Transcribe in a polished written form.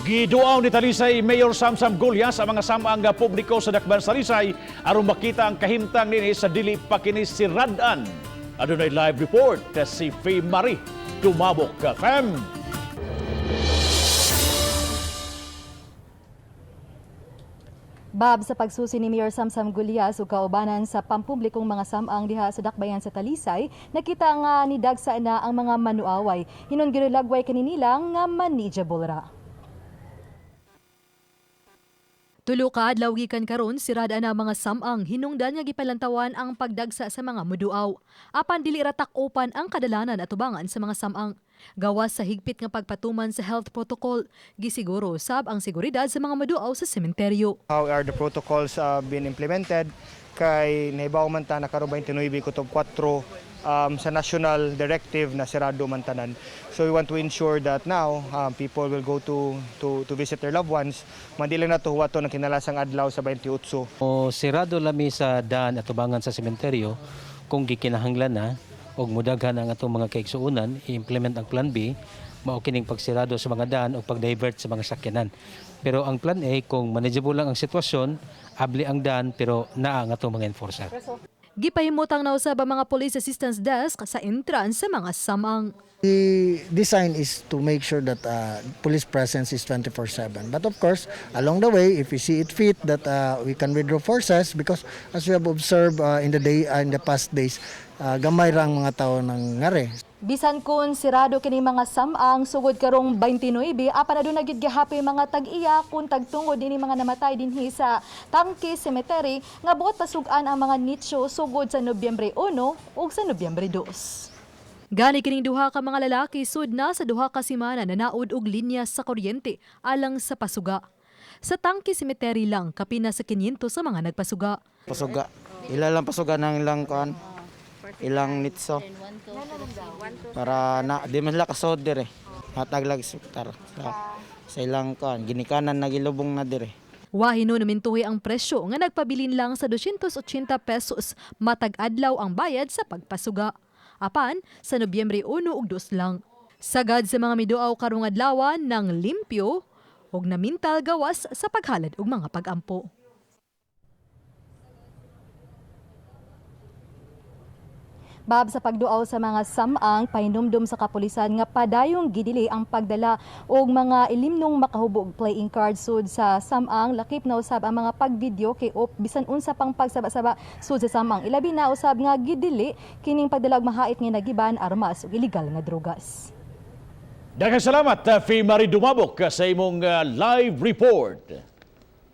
Giduaw ni Talisay Mayor Samsam Gullas ang mga samang publiko sa Dakban sa Talisay aron makita ang kahimtang nini sa dili pa kini siradan. Adunay live report si Faye Marie Dumabok. Fem. Bab, sa pagsusi ni Mayor Samsam Gullas ug kaubanan sa pampublikong mga samang diha sa dakbayan sa Talisay, nakita nga nidagsa na ang mga manuaway. Hinon gilagway kaninila nga manageable ra. Tulo ka adlaw gikan karon sirada na mga samang hinungdan nga gipalantawan ang pagdagsa sa mga muduaw. Apan dili ra tak-opan ang kadalanan atubangan sa mga samang. Gawas sa higpit nga pagpatuman sa health protocol, gisiguro sab ang seguridad sa mga muduaw sa sementeryo. How are the protocols been implemented? Kay nahibaw man ta na karon 29 kutob 4 sa national directive na sirado man tanan. So we want to ensure that now people will go to visit their loved ones. Mandili na to huwato ng kinalasang adlaw sa 28. O sirado lami sa daan atubangan sa sementeryo kung gikinahanglan na og mudaghan ang atong mga kaigsuonan, i-implement ang plan B, mao kining pagsirado sa mga daan o pag-divert sa mga sakyanan. Pero ang plan A, kung manageable lang ang sitwasyon, abli ang daan pero naa ang atong mga enforcer. Gipahimutang na usab ang mga police assistance desk sa entrance sa mga samang. The design is to make sure that police presence is 24/7. But of course, along the way, if we see it fit that we can withdraw forces because as we have observed in the past days, gamay ra ang mga tao ng ngare. Bisan kun sirado kini mga samang sugod karong 29, apan aduna gid gihapon mga tag-iya kun tagtungod dinhi mga namatay dinhi sa Tangke Cemetery nga buot pasug-an ang mga nicho sugod sa Nobyembre 1 ug sa Nobyembre 2. Gani kining duha ka mga lalaki sud na sa 2 ka semana nanaod og linya sa kuryente alang sa pasuga. Sa Tangke Cemetery lang kapina sa 500 sa mga nagpasuga. Pasuga. Ila lang pasuga ng ilang kuan. Ilang nitso. Para na di man sila kasod dire. Hatag lang spektar sa ilang kuan ginikanan nagilubong na dire. Wahino numintuhi ang presyo nga nagpabilin lang sa 280 pesos matag adlaw ang bayad sa pagpasuga. Apan sa Nobyembre 1 ug 2 lang. Sagad sa mga miduaw karong adlaw ng limpyo ug namintal gawas sa paghalad og mga pagampo. Bab, sa pagduaw sa mga samang, pahinumdum sa kapulisan nga padayong gidili ang pagdala og mga ilimnong makahubog playing cards sud sa samang, lakip na usab ang mga pagvideo kay op bisan unsa pang pagsaba-saba sud sa samang. Ilabi na usab nga gidili kining pagdala og mahait nga nagiban, armas ug illegal nga drogas. Daghang salamat, Faye Marie Dumabok, sa imong live report.